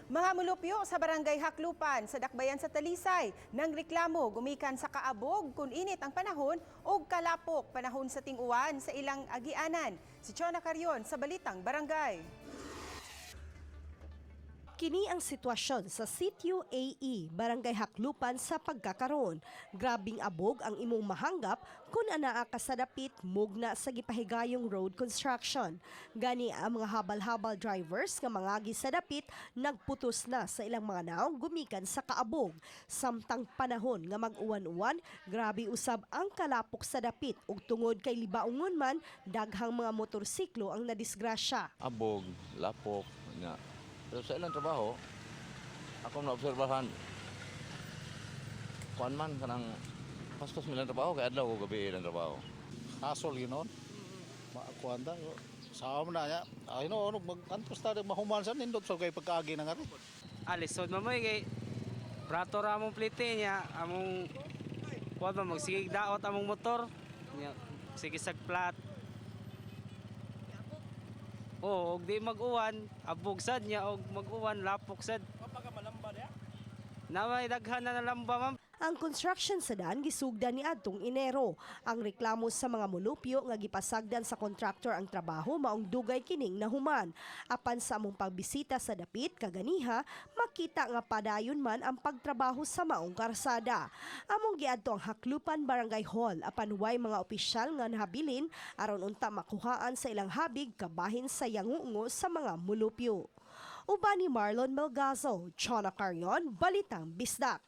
Mga mulupyo sa Barangay Jaclupan sa Dakbayan sa Talisay nang reklamo gumikan sa kaabog kung init ang panahon o kalapok panahon sa ting-uwan sa ilang agianan. Si Chona Carion sa Balitang Barangay. Kini ang sitwasyon sa Sitio AE, Barangay Jaclupan sa pagkakaroon. Grabing abog ang imong mahanggap kung anaa ka sa dapit mugna sa gipahigayong road construction. Gani ang mga habal-habal drivers nga mangagi sa dapit nagputos na sa ilang mga naong gumikan sa kaabog. Samtang panahon nga mag-uwan-uwan, grabe usab ang kalapok sa dapit ug tungod kay libaungon man, daghang mga motorsiklo ang nadisgrasya. Abog, lapok, nga. Pero sa ilang trabaho, ako naobserbahan, kuan man kanang paspas ilang trabaho kay adlaw o gabi ilang trabaho. Hasol yun noon. Makuan ta. Sa amo na niya. Ay no, ano mag-antos ta mahuman sa nindot sa kay pagkaagi na nga rin. Alisod mamoy kay brato ra among plite niya, among kuan ba, magsigig daot among motor niya, sige sag plat. Oo, og di mag-uwan, abog sad niya, og mag-uwan, lapok sad. Naway daghan na nalamba, ma'am. Ang construction sa daan gisugdan ni adtong Enero. Ang reklamo sa mga mulupyo nga gipasagdan sa contractor ang trabaho maong dugay kining nahuman. Apan sa among pagbisita sa dapit kaganiha, makita nga padayon man ang pagtrabaho sa maong karsada. Among giadto ang Jaclupan Barangay Hall apan way mga opisyal nga nahabilin aron unta makuhaan sa ilang habig kabahin sa yangungo sa mga mulupyo. Uban ni Marlon Melgazo, Chona Carion, Balitang Bisdak.